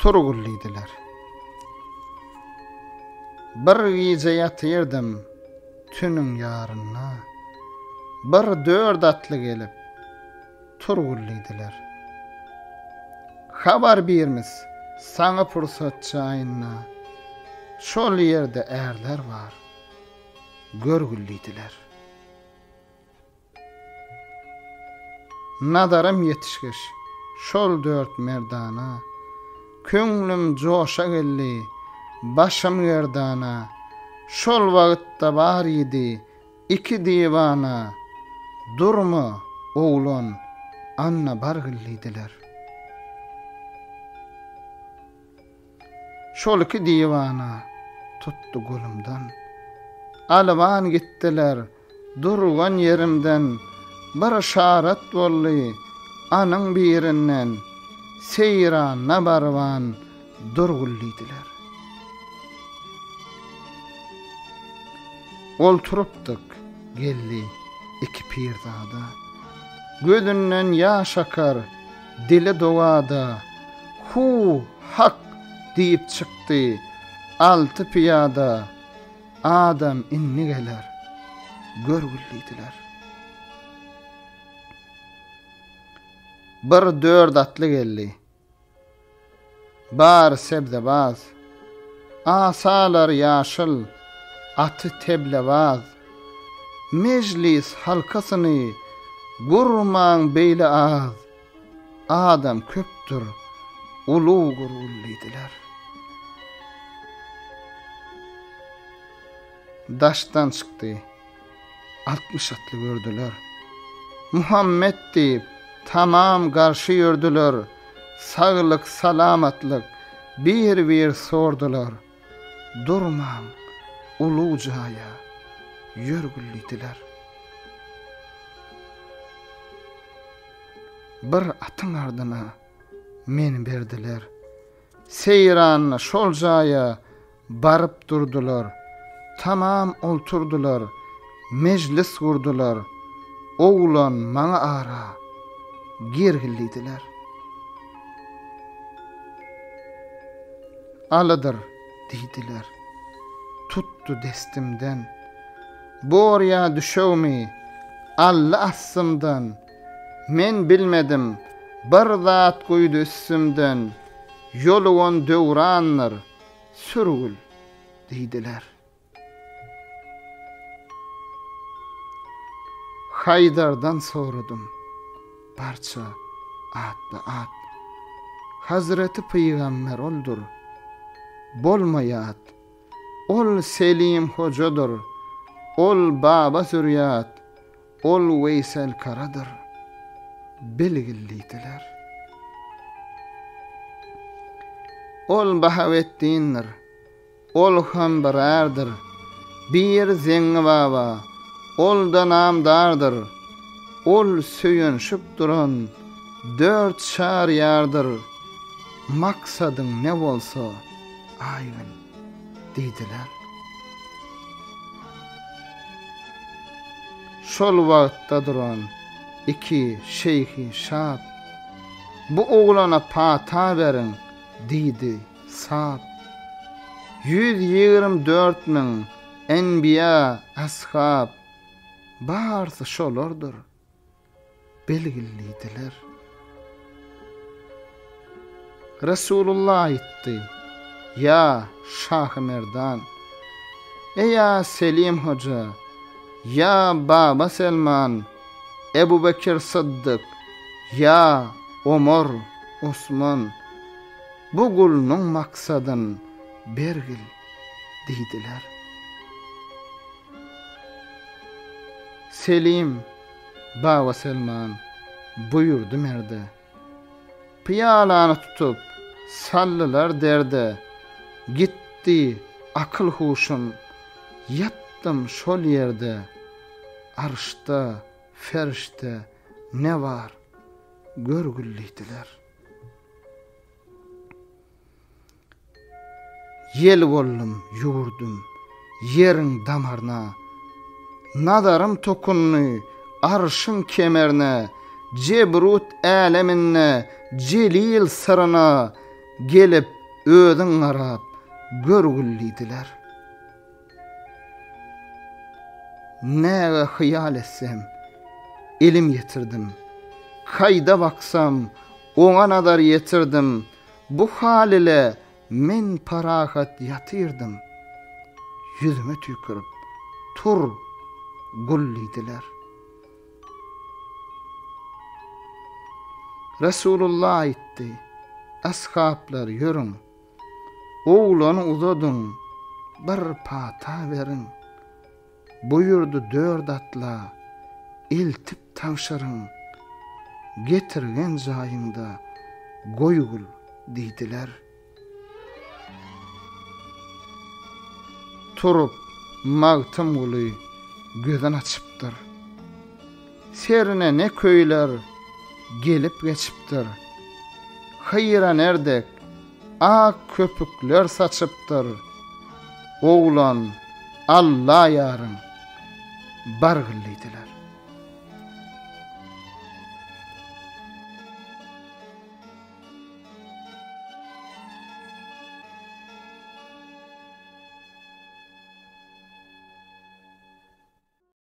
Turgul diýdiler. Bir gije ýatyrdym tünüň ýarynda, Bir dört atly gelip, Turgul diýdiler. Habar birmis saňa pursat jaýynda, Şol ýerde ärler bar, görgül diýdiler. Nazarym ýetişgeç şol dört merdana, Köňlüm joşa geldi, başym gerdana, Şol wagtda bar idi iki diwana, Durma, oglan, anna bargyl diýdiler. Şol iki diwana tutdy golumdan. Alyban gitdiler durgan ýerimden, Bir yşarat boldy anyň birinden, Seýranda baryban durgul diýdiler. Olturypdyk, geldi iki pirzada. Gözünden ýaş akar, dili dogada. Hu, hak! diýip çykdy alty pyýada. Adam indi geler, görgül diýdiler. Bir dört atly geldi. Bary sebzebaz. Asalar ýaşyl, aty teblebaz. Mejlis halkasyny gurmaň beýle az. Adam köpdür, ulug gurgul diýdiler. Daşdan çykdy. 60 atly gördüler. Muhammet diýip, tamam garşy ýördüler, Saglyk, salamatlyk bir-bir sordular. Durmaň, ulug jaýa ýörgül diýdiler. Bir atyň ardyna meni berdiler. Seýranda şol jaýa Baryp durdular. Tamam olturdylar, mejlis gurdular. Oglan maňa ara girgil diýdiler. Alydyr diýdiler. Tutdy destimden. Bor ýa düşegimi aldy astymdan. Men bilmedim, bir zat guýdy üstümden. Ýolugan döwrandyr. Sürgül! diýdiler. Haýdardan soradym, barça atba-at. Hazreti Pygamber oldur, bolma ýat. Ol Selim hojadyr, ol Baba zürýat. Ol Weýsel-Karadyr, bilgil diýdiler. Ol Bahawetdindir, ol hem bir ärdir, Bir Zeňňi baba, ol-da namdardyr, Ol söýenşip duran dört çaryýardyr, Maksadyň ne bolsa, aýgyn. Diýdiler. Şol wagtda duran iki şeýhi şat, Bu oglana pata beriň! diýdi. Sap. 124 müň enbiýa, ashab, barsy şolardyr. Belgilidiler. Resulullah aýtdy, Ýa Şahymerdan, Eýa Selim hoja, ýa Baba Selman, Ebu Bekir Syddyk, ýa Omar, Osman, bu gulnuň maksadyn bergil diýdiler. Selim Baba Selman buýurdy merde. Pyýalany tutup, saldylar derde, Gitdi akyl-huşum, ýatdym şol ýerde, Arşda, ferşde ne bar, görgül diýdiler. Ýel boldum, ýüwürdim ýeriň damarna, Nazarym tokundy Arşyň kemerne, Jebrut äleminde jelil syryna Gelip. Özüň garap görgül diýdiler. Näge hyýal etsem, elim ýetirdim. Kaýda baksam, oňa nazar ýetirdim. Bu hal ile men parahat ýatyrdym. Ýüzüme tüýkürip, Tur, gul diýdiler. Resulullah aýtdy, Ashaplar, ýörüň! Oglany uzadyň, bir pata beriň. Buýurdy dört atla, eltip tabşyryň. Getirgen jaýyňda goýgul diýdiler. Turup, Magtymguly gözün açypdyr. Serine ne köýler gelip geçipdir. Hyra dek ak köpükler saçypdyr. Oglan, Alla ýaryň, bargyl diýdiler.